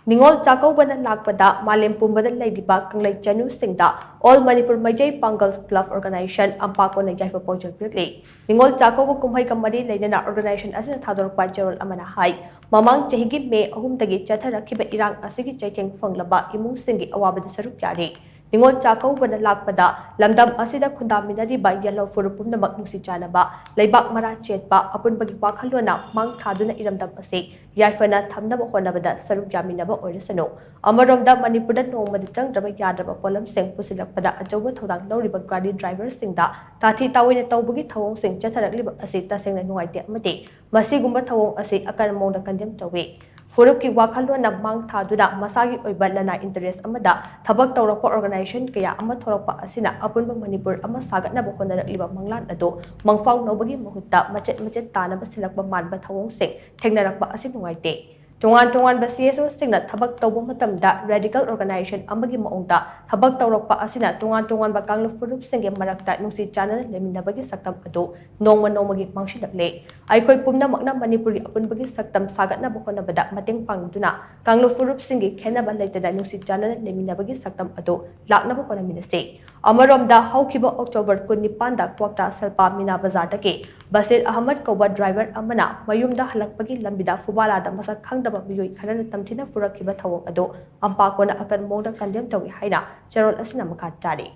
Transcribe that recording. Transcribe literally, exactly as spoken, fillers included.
ꯅꯤꯉꯣꯜ ꯆꯥꯛꯀꯧꯕꯅ ꯂꯥꯛꯄꯗ ꯃꯥꯂꯦꯝ ꯄꯨꯝꯕꯗ ꯂꯩꯔꯤꯕ ꯀꯪꯂꯩ ꯆꯅꯨꯁꯤꯡꯗ All Manipur Meitei Pangal Club Organization ꯑꯝꯄꯥꯀꯣꯅ ꯌꯥꯏꯐ ꯄꯥꯎꯖꯦꯜ ꯄꯤꯔꯛꯂꯤ꯫ ꯅꯤꯉꯣꯜ ꯆꯥꯛꯀꯧꯕ ꯀꯨꯝꯍꯩꯒ ꯃꯔꯤ ꯂꯩꯅꯅ organization ꯑꯁꯤꯅ ꯊꯥꯗꯣꯔꯛꯄ ꯆꯦꯔꯣꯜ ꯑꯃꯅ ꯍꯥꯏ, ꯃꯃꯥꯡ ꯆꯍꯤꯒꯤ ꯃꯦ ꯑꯍꯨꯝꯗꯒꯤ ꯆꯠꯊꯔꯛꯈꯤꯕ ꯏꯔꯥꯡ ꯑꯁꯤꯒꯤ ꯆꯩꯊꯦꯡ ꯐꯪꯂꯕ ꯏꯃꯨꯡꯁꯤꯡꯒꯤ ꯑꯋꯥꯕꯗ ꯁꯔꯨꯛ ꯌꯥꯔꯤ꯫ ꯅꯤꯉꯣꯜ ꯆꯥꯛꯀꯧꯕꯅ ꯂꯥꯛꯄꯗ ꯂꯝꯗꯝ ꯑꯁꯤꯗ ꯈꯨꯟꯗꯥꯃꯤꯟꯅꯔꯤꯕ ꯌꯦꯜꯍꯧ ꯐꯨꯔꯨꯞ ꯄꯨꯝꯅꯃꯛ ꯅꯨꯡꯁꯤ ꯆꯥꯟꯅꯕ, ꯂꯩꯕꯥꯛ ꯃꯔꯥ ꯆꯦꯠꯄ, ꯑꯄꯨꯟꯕꯒꯤ ꯋꯥꯈꯜꯂꯣꯟꯅ ꯃꯥꯡ ꯊꯥꯗꯨꯅ ꯏꯔꯝꯗꯝ ꯑꯁꯤ ꯌꯥꯏꯐꯅ ꯊꯝꯅꯕ ꯍꯣꯠꯅꯕꯗ ꯁꯔꯨꯛ ꯌꯥꯃꯤꯟꯅꯕ ꯑꯣꯏꯔꯁꯅꯨ꯫ ꯑꯃꯔꯣꯝꯗ, ꯃꯅꯤꯄꯨꯔꯗ ꯅꯣꯡꯃꯗ ꯆꯪꯗ꯭ꯔꯕ ꯌꯥꯗ꯭ꯔꯕ ꯄꯣꯠꯂꯝꯁꯤꯡ ꯄꯨꯁꯤꯜꯂꯛꯄꯗ ꯑꯆꯧꯕ ꯊꯧꯗꯥꯡ ꯂꯧꯔꯤꯕ ꯒꯥꯔꯤ ꯗ꯭ꯔꯥꯏꯚꯔꯁꯤꯡꯗ ꯇꯥꯊꯤ ꯇꯥꯑꯣꯏꯅ ꯇꯧꯕꯒꯤ ꯊꯧꯑꯣꯡꯁꯤꯡ ꯆꯠꯊꯔꯛꯂꯤꯕ ꯑꯁꯤ ꯇꯁꯦꯡꯅ ꯅꯨꯡꯉꯥꯏꯇꯦ ꯑꯃꯗꯤ ꯃꯁꯤꯒꯨꯝꯕ ꯊꯧꯑꯣꯡ ꯑꯁꯤ ꯑꯀꯟꯕ ꯃꯑꯣꯡꯗ condemn ꯇꯧꯏ꯫ ꯐꯨꯔꯨꯞꯀꯤ ꯋꯥꯈꯜꯂꯣꯟꯅ ꯃꯥꯡ ꯊꯥꯗꯨꯅ ꯃꯁꯥꯒꯤ ꯑꯣꯏꯕ ꯂꯅꯥꯏ interest ꯑꯃꯗ ꯊꯕꯛ ꯇꯧꯔꯛꯄ organization ꯀꯌꯥ ꯑꯃ ꯊꯣꯔꯛꯄ ꯑꯁꯤꯅ ꯑꯄꯨꯟꯕ ꯃꯅꯤꯄꯨꯔ ꯑꯃ ꯁꯥꯒꯠꯅꯕ ꯍꯣꯠꯅꯔꯛꯂꯤꯕ ꯃꯪꯂꯥꯟ ꯑꯗꯨ ꯃꯪꯐꯥꯎꯅꯧꯕꯒꯤ ꯃꯍꯨꯠꯇ ꯃꯆꯦꯠ ꯃꯆꯦꯠ ꯇꯥꯅꯕ ꯁꯤꯜꯂꯛꯄ ꯃꯥꯟꯕ ꯊꯧꯑꯣꯡꯁꯤꯡ ꯊꯦꯡꯅꯔꯛꯄ ꯑꯁꯤ ꯅꯨꯡꯉꯥꯏꯇꯦ꯫ ꯇꯣꯉꯥꯟ ꯇꯣꯉꯥꯟꯕ C S O ꯁꯤꯡꯅ ꯊꯕꯛ ꯇꯧꯕ ꯃꯇꯝꯗ radical organization ꯑꯃꯒꯤ ꯃꯑꯣꯡꯗ ꯊꯕꯛ ꯇꯧꯔꯛꯄ ꯑꯁꯤꯅ ꯇꯣꯉꯥꯟ ꯇꯣꯉꯥꯟꯕ ꯀꯥꯡꯂꯨꯞ ꯐꯨꯔꯨꯞꯁꯤꯡꯒꯤ ꯃꯔꯛꯇ ꯅꯨꯡꯁꯤ ꯆꯥꯟꯅꯅ ꯂꯩꯃꯤꯟꯅꯕꯒꯤ ꯁꯛꯇꯝ ꯑꯗꯨ ꯅꯣꯡꯃ ꯅꯣꯡꯃꯒꯤ ꯃꯥꯡꯁꯤꯜꯂꯛꯂꯦ꯫ ꯑꯩꯈꯣꯏ ꯄꯨꯝꯅꯃꯛꯅ ꯃꯅꯤꯄꯨꯔꯒꯤ ꯑꯄꯨꯟꯕꯒꯤ ꯁꯛꯇꯝ ꯁꯥꯒꯠꯅꯕ ꯍꯣꯠꯅꯕꯗ ꯃꯇꯦꯡ ꯄꯥꯡꯗꯨꯅ ꯀꯥꯡꯂꯨꯞ ꯐꯨꯔꯨꯞꯁꯤꯡꯒꯤ ꯈꯦꯟꯅꯕ ꯂꯩꯇꯅ ꯅꯨꯡꯁꯤ ꯆꯥꯟꯅꯅ ꯂꯩꯃꯤꯟꯅꯕꯒꯤ ꯁꯛꯇꯝ ꯑꯗꯨ ꯂꯥꯛꯅꯕ ꯍꯣꯠꯅꯃꯤꯟꯅꯁꯤ꯫ ꯑꯃꯔꯣꯝꯗ, ꯍꯧꯈꯤꯕ October ꯀꯨꯟꯅꯤꯄꯥꯟꯗ ꯀ꯭ꯋꯥꯛꯇꯥ ꯁꯜꯄꯥ ꯃꯤꯅꯥ ꯕꯖꯥꯔꯗꯒꯤ ꯕꯁꯤꯔ ꯑꯍꯃꯗ ꯀꯧꯕ driver ꯑꯃꯅ ꯃꯌꯨꯝꯗ ꯍꯜꯂꯛꯄꯒꯤ ꯂꯝꯕꯤꯗ ꯐꯨꯕꯥꯂꯥꯗ ꯃꯁꯛ ꯈꯪꯗꯕ ꯃꯤꯑꯣꯏ ꯈꯔꯅ ꯇꯝꯊꯤꯅ ꯐꯨꯔꯛꯈꯤꯕ ꯊꯧꯑꯣꯡ ꯑꯗꯨ ꯑꯝꯄꯥꯀꯣꯅ ꯑꯀꯟꯕ ꯃꯑꯣꯡꯗ condemn ꯇꯧꯏ ꯍꯥꯏꯅ ꯆꯦꯔꯣꯜ ꯑꯁꯤꯅ ꯃꯈꯥ ꯇꯥꯔꯤ꯫